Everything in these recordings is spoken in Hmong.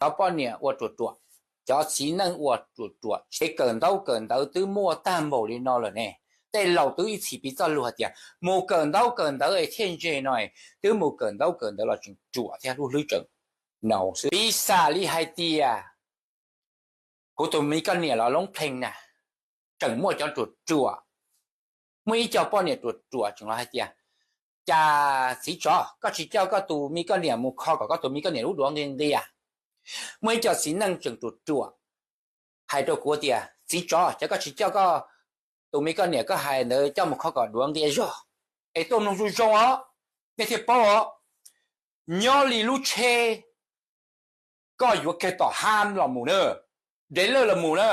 Cov poj niam ua ruam ruam, cov txiv neej ua ruam ruam, es kawm ntaub kawm ntawv twb muaj tag npaum li no lawm ne. Tej laus twb ib txhis piv txoj lus hais tias mus kawm ntaub kawm ntawv es thiaj ntse no, twb mus kawm ntaub kawm ntawv los tseem ruam thiab lub hlwb tseem nau xwb. Piv xam li hais tias kuv tus me koj niam los loob plees na, tseem muaj cov ruam ruam. Muaj ib co poj niam ruam ruam tseem los hais tias, cas txiv tsov koj tsis coj koj tus me koj niam mus kho kom koj tus me koj niam lub duav nqia nqia? Muaj ib co txiv neej tseem ruam ruam hais rau kuv tias, txiv tsov, cas koj tsis coj koj tus me koj niam koj hais ntawd coj mus kho kom duav nqia zog? Es tuaj mloog zoo zoo os, nej thiaj paub os. Nyob li lub tsheb koj yuav kiag tom ham los mus na, dev lawj los mus na.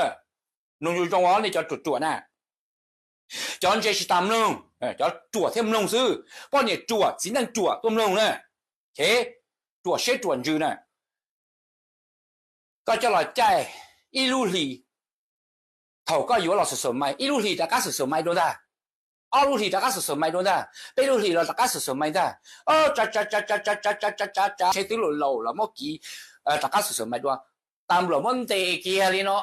Mloog zoo zoo os nej cov ruam ruam na. Cov ntse tsis tas mloog, cov ruam thiaj mloog xwb. Poj niam ruam txiv neej ruam tuaj mloog na, ces ruam siab ruam ntsws na. Koj coj los caij ib lub hlis, thaum koj yuav los xus xus mais, ib lub hlis rov qab xus xus mais dua ntag, ob lub hlis rov qab xus xus mais dua ntag, peb lub hlis los rov qab xus xus mais ntag. Tsa tsa tsa tsa tsa tsa tsa tsa tsa tsa, tsheb twb laus laus los muab kiv rov qab xus xus mais dua. Tas npluas muab ntes kiag li no,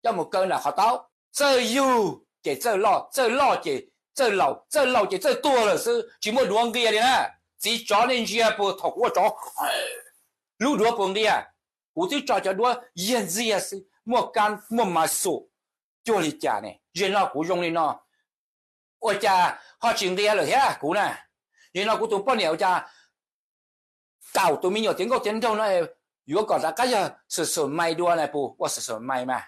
coj mus kaw nram qhov taub. Txawj yug ces txawj loj, txawj loj ces txawj laus, txawj laus ces txawj tuag lawm xwb, tsis muaj duav nqia li na. Txiv tsov nej ntsia puas thaum kuv ua tsov, lub duav puas nqia? Kuv twb tso cov duab yiag ntxiag xwb, muaj kab muaj mas xum cuag li cas ne. Zaum no kuv zoo li no, ua cas ho tsis nqia lawm thiab kuv na? Zaum no kuv tus poj niam ua cas kaum tus me nyuam tiav nkauj tiav nraug no yuav kom rov qab yog xus xus mais dua na, puas ua xus xus mais mas?